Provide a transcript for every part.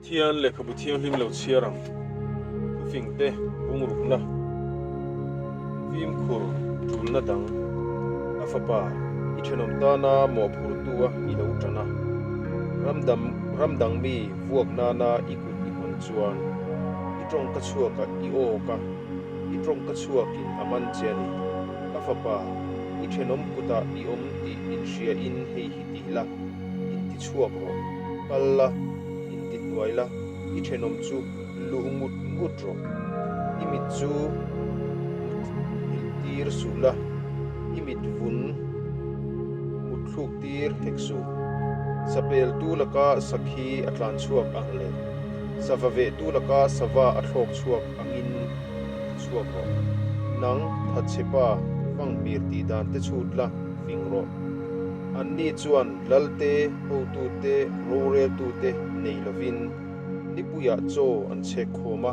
Pathian lehkhabu thianghlim lo chhiar ang thufingte bungrukna fimkhur tulna dang a fapa i thenawm tana mawhphurtu a i lo tan a, ramdam ramdang mi vuak nana i kut i hawn chuan i tawngka chhuakah i awk a, i tawngka chhuakin a man che a ni. Ka fapa, i thenawm kutah i awm tih inhriain hei hi ti la, inti chhuak rawh, kal la, inti hnuai la, i thenawm chu luh ngut ngut rawh. I mit chu mut nghilh tir suh la, i mit vun mut thluk tir hek suh. Sapel tu laka sakhi a tlan chhuak ang leh sava veh tu laka sava a thlawk chhuak angin inti chhuak rawh. Nang, thatchhepa, fanghmir tih dan te chhut la, fing rawh. Anni chuan Lalte, hotute, roreltute nei lovin nipuiah chaw an chhek khawm a,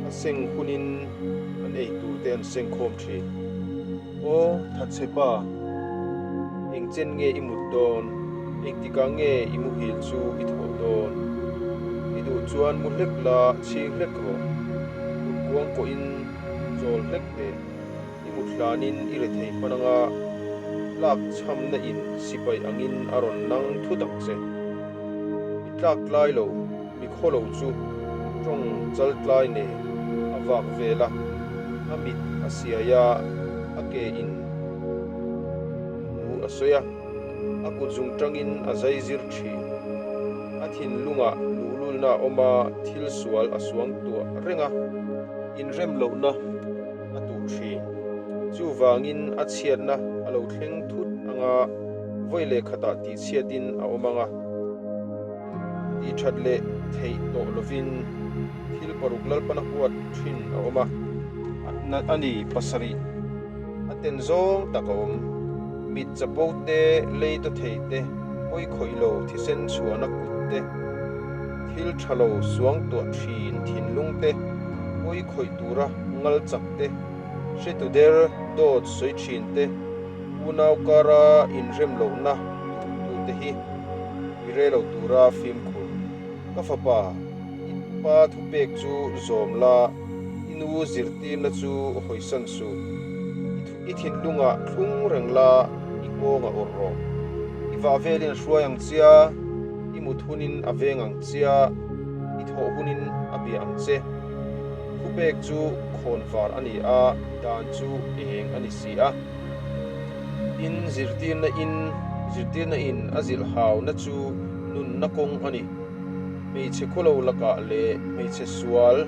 a seng hunin an ei turte an seng khawm thin. Aw, thatchhe pa, eng chen nge i mut dawn? Engtikah nge i muhil chu i thawh dawn? I duh chuan mu hlek la, chhing hlek rawh. Kut kuang pawhin chawl hlek teh. I mut hlanin i rethei hman anga tlak chhamna in sipai angin a rawn nang thut ang che. Mi tlak tlai lo, mi khaw lo chu tawng chal tlai nen a vak vel a, a mit a siai a, a ke in thu a sawi a, a kut zung tangin a zai zir thin. A thinlungah luhlulna a awm a, thil sual a suang tuah reng a, inrem lohna. a tuh thin. Chuvangin a chhiatna a lo thleng thut anga vawi leh khatah tihchhiatin a awm anga, tihthat leh theih tawh lovin thil paruk Lalpana huat thin a awm a, a ni pasarih a ten zawng tak a awm. Mit chapo te, lei ta thei te, pawi khawih lo thisen chhuahna kut te, thil tha lo suang tuah thin thinlung te, pawi khawih tura ngal chak te, hretu der dawt sawi thin te, unau kara inrem lohna duhtu te hi mi re lo tura fimkhur. Ka fapa, i pa thupek chu zawm la, i nu zirtirna chu hawisan suh. I thinlungah thlung reng la, i kawng a awrh rawh. I vah velin a hruai ang chia, i mut hunin a veng ang chia, i thawh hunin a bia ang che. Thupek chu khawn var a ni a, dan chu eng a ni si a. Tin, zirtirna in, zirtirna in a zilh hauna chu nunna kawng a ni. Hmeichhe khawlo lakah leh hmeichhe sual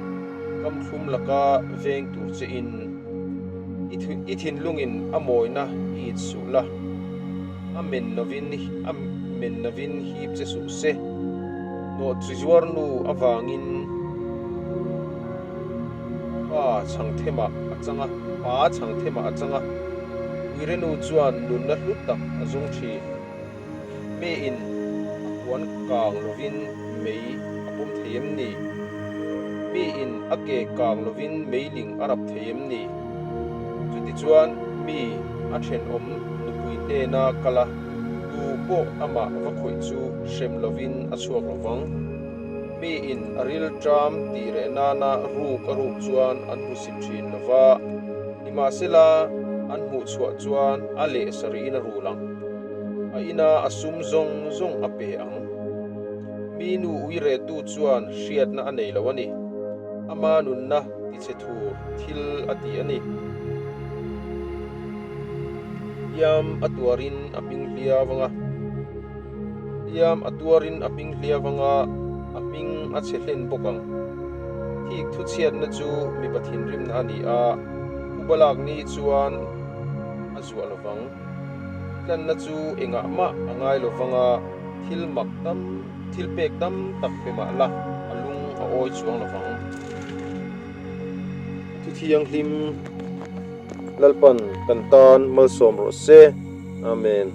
kamthlum laka veng tur che in. I thinlungin a mawina i it suh la, a men lovin a men lovin hip che suh se. Hnawh chi zuar nu avangin pa chhang themah a chang a, pa chhang themah a chang a, Uirenu chuan nunna hlu tak a zawng thin. Miin a puan kang lovin mei a pawm thei em ni? Miin a ke kang lovin meiling a rap thei em ni? Chutichuan mi a thenawm nupui hnena kal a, tu pawh amah va khawih chu hrem lovin a chhuak lo vang. Miin a rilṭam tih reh nana ruk a ruk chuan an hmusit ṭhin lo va, nimahsela an hmuh chhuah chuan a leh sarih in a rul ang. A ina a sum zawng zawng a pe ang. Mi nu ui retu chuan hriatna a nei lo a ni. Ama nunna tichhe thur thil a ti a ni. Hliam a tuarin a hming hliau anga. Hliam a tuarin a hming hliau anga a hming a chhe hlen bawk ang. Thik thuchhiatna chu mipa thinrimna a ni a, upa lak ni chuan a zuah lovang. Tlanna chu engah mah a ngai lo vanga thil mak tam, thil pek tam tak pe mah la a lung a awi chuang lo vang. Thu thianghlim Lalpan kan tan malsawm rawh se. Amen.